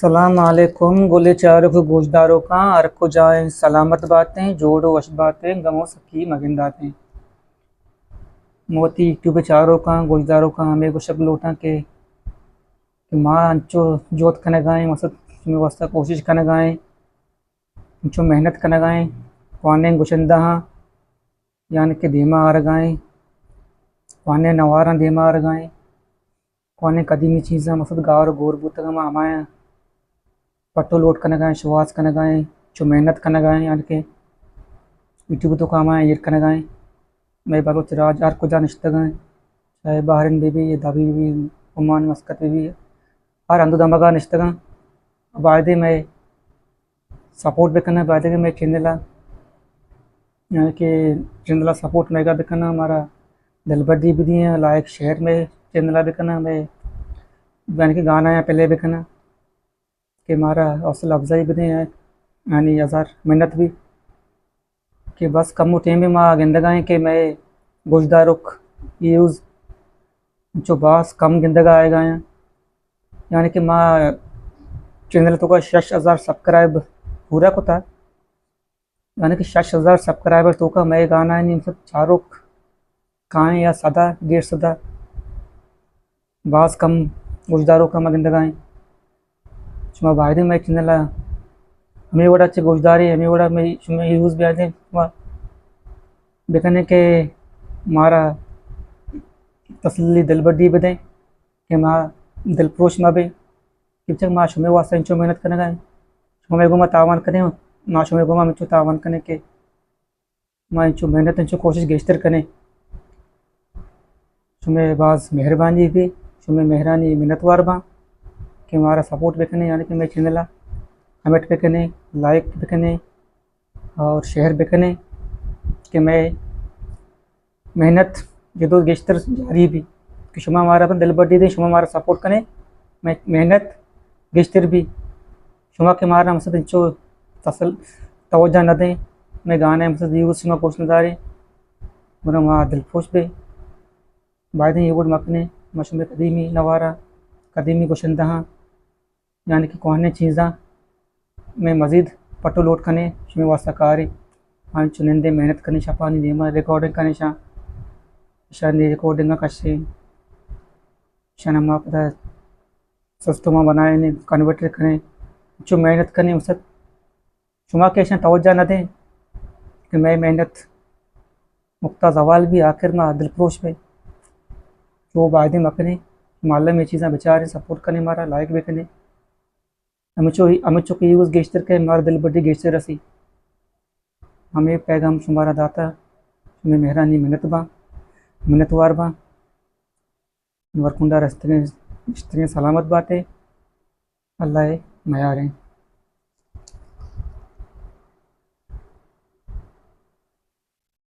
سلام علیکم گلیں چاروک ءُ گوشداروکاں، ہر کجا ایں سلامت باتیں، جوڑ ءُ وش باتیں، گم ءُ سکی مگنداتیں۔ من وتی یوٹیوب ءِ چاروکاں، گوشداروکاں ہمے گوشگ لوٹاں کہ، کہ ما انچو جہد کنگا ایں، مقصد شمے واسطہ کوشش کنگا ایں، انچو محنت کنگا ایں، کوہنیں گشندہاں یعنی کہ دیما آرگا ایں، کوہنیں نواراں دیما آرگا ایں، کوہنیں قدیمی چیزاں مقصد گار ءُ گور بوتگ، ما ہمایاں پٹ ءُ لوٹ کنگا ایں، شوہاز کنگا ایں، چو محنت کنگا ایں، یعنی کہ یوٹیوب ءِ توکا ہمایاں ایر کنگا ایں۔ مئے بلوچ راج ہر کجا نشتگاں، چاہے بحرین بہ بی یا دبئی بہ بی، عمان مسقط بہ بی، ہر ہند ءُ دمگا نشتگاں۔ بایدیں مئے سپورٹ بکناں، بایدیں کہ مئے چینل ءَ، یعنی کہ چینل ءَ سپورٹ مئیگا بکناں، مارا دلبڈی بدیاں، لائک شیئر مئے چینل ءَ بکناں، مئے یعنی کہ گانا یا پلے بکناں کہ مارا حوصلہ افزائی بدیں، یعنی ہزار منت بی کہ بس کمو ٹیمے ما گندگا ایں کہ مئے گوشداروک ویوز انچو باز کم گندگا آئیگا ایں، یعنی کہ ما چینل ءِ توکا شش ہزار سبسکرائب پورا کتا، یعنی کہ شش ہزار سبسکرائبر توکا مئے گانانی مقصد چاروک کائیں یا صدا، ڈیڑھ صدا، باز کم گوشداروکاں ما گندگا ایں۔ شما بایدیں مئے چینل ءَ ہمے وڑا چہ گوشدارے، ہمے وڑا مئے، شمے ویوز بیادیں، شما بکنے کہ مارا تسلی دلبڈی بدیں کہ ما دلپروش مہ بیں، کہ بچک ما شمے واسطہ انچو محنت کنگا ایں، شما مئے گوما تاوان کنے، ما شمے گوما انچو تاوان کنے کہ ما انچو محنت، انچو کوشش گیشتر کنیں۔ شمے باز مہربانی بی، شمے مہرانی منتوار باں کہ مارا سپورٹ بکنے، یعنی کہ مئے چینل ءَ کمنٹ بکنے، لائک بکنے اور شیئر بکنے کہ مئے محنت جدو گیشتر جاری بی کہ شما مارا اپنا دلبڈی دیں، شما مارا سپورٹ کنے، مئے محنت گیشتر بی۔ شما کہ مارا مقصد انچو تسل-، توجہ نہ دیں، مئے گانے مقصد ویوز شما گوش نہ داریں، گڑا ما دلپروش بے۔ بایدیں اے وڑ مکنیں، ما شمے قدیمی نوارا، قدیمی گشندہاں، یعنی کہ کوہنیں چیزاں مئے مزید پٹ ءُ لوٹ کنیں، شمے واسطہ کاریں۔ انچو نندیں، محنت کنیں، شپانی دیما ریکارڈنگ کنیں، شاں، شانی ریکارڈنگاں کشیں، شانا ما پدا سسٹم ءَ بنائینیں، کنورٹر کنیں، چو محنت کنیں، مقصد شما کہ ایشاں توجہ نہ دیں کہ مئے محنت مکتا زوال بی، آخر ما دلپروش بیں۔ چو بایدیں مکنیں، معلم اے چیزاں بچاریں، سپورٹ کنیں، مارا لائک بکنیں۔ ہمچو، ہمچو کہ ویوز گیشتر کئے، مارا دلبڈی گیشتر رسی۔ ہمے پیغام شمارا داتا، شمے مہرانی منت باں، منتوار باں۔ ورکنڈا رستگیں، نشتگیں سلامت باتے۔ اللہ ءِ میاریں۔